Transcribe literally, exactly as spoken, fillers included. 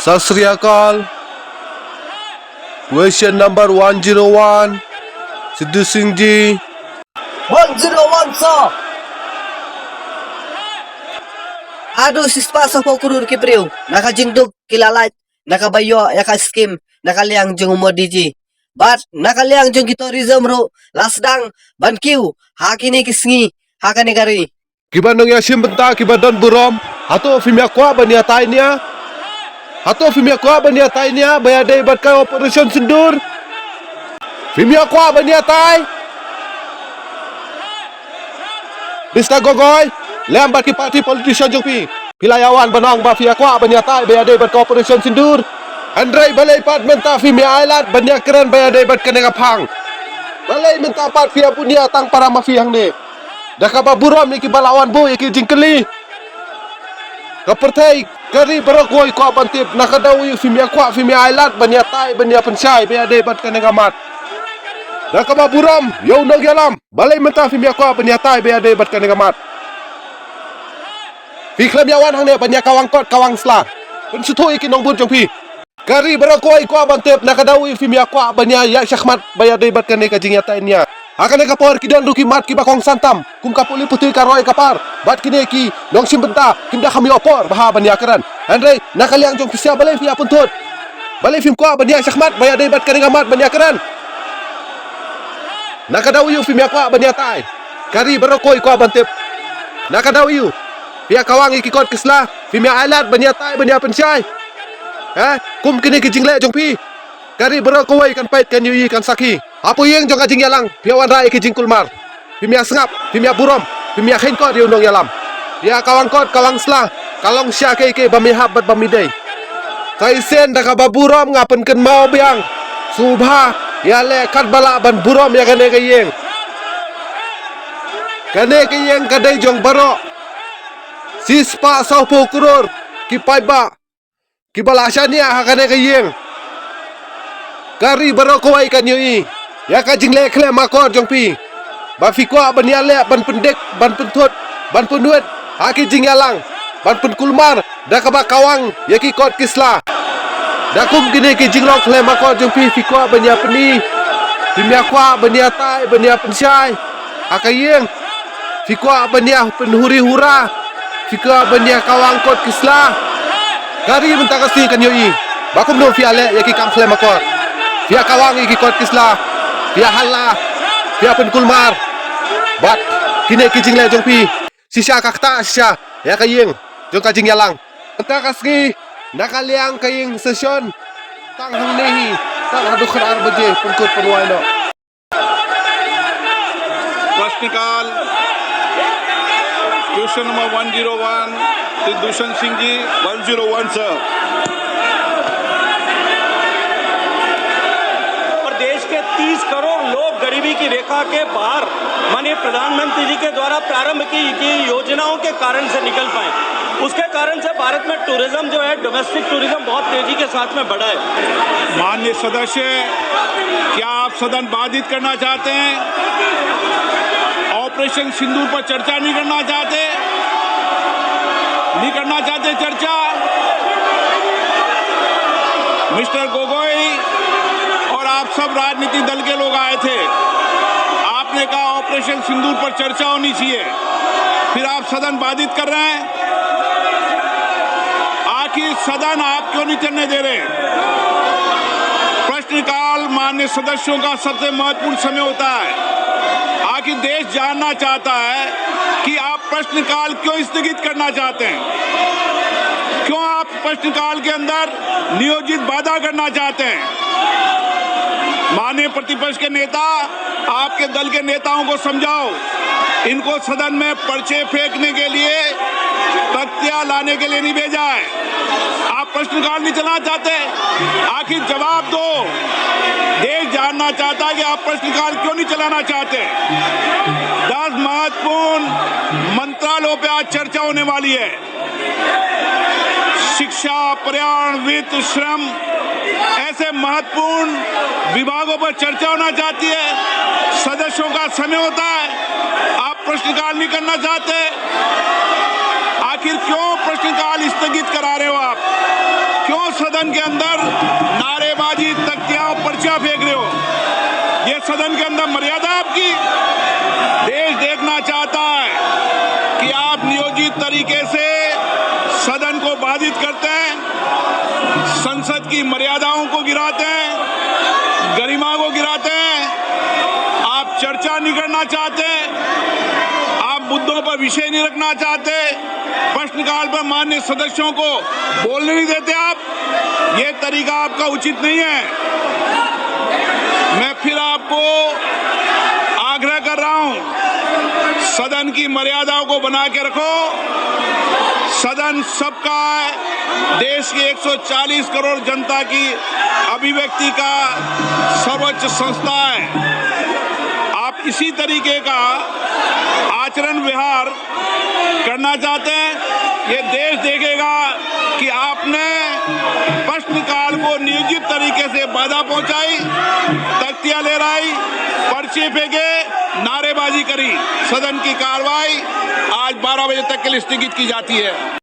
Sat Sri Akal. Question number one zero one. Sidhu Singh ji. One zero one, sir. Haduh shispah saphew klur ki briew na ka jingduk ki la lait na kaba ïoh ïa ka skim na ka liang jong u Modi ji. Bad na ka liang jong ki tourism ruh la sdang ban kiew ha kine ki sngi ha kane ka ri. Kiba nongïashim bynta kiba don burom, hato phim ïa kwah ban ïatai nia? Hato phim ïa kwah ban ïatai nia ba ïadei bad ka Operation Sindoor? Phim ïa kwah ban ïatai? Mister Gogoi, lem bad ki party politician jong phi. Phi la ïa wan ban ong ba phi ïa kwah ban ïatai ba ïadei bad ka Operation Sindoor. Hynrei balei pat mynta phim ïa ailad ban ïakren ba ïadei bad kane ka phang? Balei mynta pat phi ïa bun ïa tang para ma phi hangne? Da kaba burom ïa kiba la wan buh ïa ki jingkylli. Ka pyrthei, ka ri baroh kawei kwah ban tip, na ka daw ïa phim ïa kwah, phim ïa ailad ban ïatai, ban ïa pynshai ba ïadei bad kane ka mat. Da kaba burom ïa u nongïalam, balei mynta phim ïa kwah ban ïatai ba ïadei bad kane ka mat? Phi khlem ïa wan hangne ban ïa kawang kot kawang sla, pynsngewthuh ïa ki nongbud jong phi. Ka ri baroh kawei kwah ban tip, na ka daw ïa phim ïa kwah ban ïa ïa shakhmat ba ïadei bad kane ka jingïatai nia. Ha kane ka por ki don ruh ki mat kiba kongsan tam, kum ka pule puthi ka roi ka par. Bad kine ki nongshim bynta kim da kham ïoh por bha ban ïakren. Hynrei na ka liang jong phi sha balei phi ïa pynthut? Balei phim kwah ban ïa shakhmat ba ïadei bad kane ka mat ban ïakren? Na ka daw ïa phim ïa kwah ban ïatai. Ka ri baroh kawei kwah ban tip. Na ka daw ïa phi ïa kawang ïa ki kot ki sla, phim ïa ailad ban ïatai ban ïa pynshai. Ha? Kum kine ki jingleh jong phi. Ka ri baroh kawei kan peit kan ïohi kan sakhi. Hapoh ïing jong ka jingïalang phi ïa wanrah ïa ki jingkulmar. Phim ïa sngap, phim ïa burom, phim ïa kheiñ kot ïa u nongïalam. Phi ïa kawang kot kawang sla, ka long shisha kaei kaei ba me hap bad ba me dei. Sa shisien da kaba burom nga pynkynmaw biang, sngewbha ïa leh katba lah ban burom ïa kane ka ïing. Kane ka ïing ka dei jong baroh. Shispah saphew klur ki paidbah kiba la shaniah ha kane ka ïing. Ka ri baroh kawei kan ïohi ïa ka jingleh khlem akor jong phi, ba phi kwah ban ïaleh ban pyndik ban pynthut ban pynwit ha ki jingïalang, ban pynkulmar da kaba kawang ïa ki kot ki sla. Da kum kine ki jinglong khlem akor jong phi, phi kwah ban ïa pyni, phim ïa kwah ban ïatai ban ïa pynshai ha ka ïing. Phi kwah ban ïa pynhuri hura, phi kwah ban ïa kawang kot ki sla. Ka ri mynta ka sngi kan ïohi ba kumno phi ïaleh ïa ki kam khlem akor. Phi ïa kawang ïa ki kot ki sla, phi ïa halla, phi ïa pynkulmar. Bad kine ki jingleh jong phi, shisha ka ktah shisha ïa ka ïing jong ka jingïalang. Mynta ka sngi na ka liang ka ïing session, tang hangne hi, tang haduh khatar baje pynkut pynwai noh. प्रश्नकाल, question number one zero one, सिद्धू दुष्यंत सिंह जी। One zero one, sir। और देश के तीस करोड़ लोग गरीबी की रेखा के बाहर माननीय प्रधानमंत्री जी के द्वारा प्रारंभ की गई योजनाओं के कारण से निकल पाए। उसके कारण से भारत में टूरिज्म जो है, डोमेस्टिक टूरिज्म बहुत तेजी के साथ में बढ़ा है। माननीय सदस्य, क्या आप सदन बाधित करना चाहते हैं? ऑपरेशन सिंदूर पर चर्चा नहीं करना चाहते? नहीं करना चाहते चर्चा? मिस्टर गोगोई और आप सब राजनीतिक दल के लोग आए थे, आपने कहा ऑपरेशन सिंदूर पर चर्चा होनी चाहिए, फिर आप सदन बाधित कर रहे हैं। आखिर सदन आप क्यों नहीं चलने दे रहे? प्रश्नकाल माननीय सदस्यों का सबसे महत्वपूर्ण समय होता है। आखिर देश जानना चाहता है कि आप प्रश्नकाल क्यों स्थगित करना चाहते हैं, क्यों आप प्रश्नकाल के अंदर नियोजित बाधा करना चाहते हैं। माननीय प्रतिपक्ष के नेता, आपके दल के नेताओं को समझाओ, इनको सदन में पर्चे फेंकने के लिए, तख्तियां लाने के लिए नहीं भेजा है। आप प्रश्नकाल नहीं चलाना चाहते, आखिर जवाब दो। देश जानना चाहता है कि आप प्रश्नकाल क्यों नहीं चलाना चाहते। दस महत्वपूर्ण मंत्रालयों पे आज चर्चा होने वाली है। शिक्षा, पर्यावरण, वित्त, श्रम, ऐसे महत्वपूर्ण विभागों पर चर्चा होना चाहती है। सदस्यों का समय होता है, आप प्रश्नकाल नहीं करना चाहते। आखिर क्यों प्रश्नकाल स्थगित करा रहे हो आप? क्यों सदन के अंदर नारेबाजी, तख्तियां और पर्चा फेंक रहे हो? ये सदन के अंदर मर्यादा आपकी? देश देखना चाहता है कि आप नियोजित तरीके से सदन को बाधित करते हैं, संसद की मर्यादाओं को गिराते हैं, गरिमा को गिराते हैं। आप चर्चा नहीं करना चाहते, आप मुद्दों पर विषय नहीं रखना चाहते, प्रश्नकाल पर माननीय सदस्यों को बोलने नहीं देते आप। ये तरीका आपका उचित नहीं है। मैं फिर आपको आग्रह कर रहा हूं, सदन की मर्यादाओं को बना के रखो। सदन सबका है, देश की एक सौ चालीस करोड़ जनता की अभिव्यक्ति का सर्वोच्च संस्था है। आप इसी तरीके का आचरण व्यवहार करना चाहते हैं, ये देश देखेगा कि आपने प्रश्नकाल को नियोजित तरीके से बाधा पहुंचाई, तख्तियां लहराई, पर्चे फेंके, नारेबाजी करी। सदन की कार्रवाई आज बारह बजे तक के लिए स्थगित की जाती है।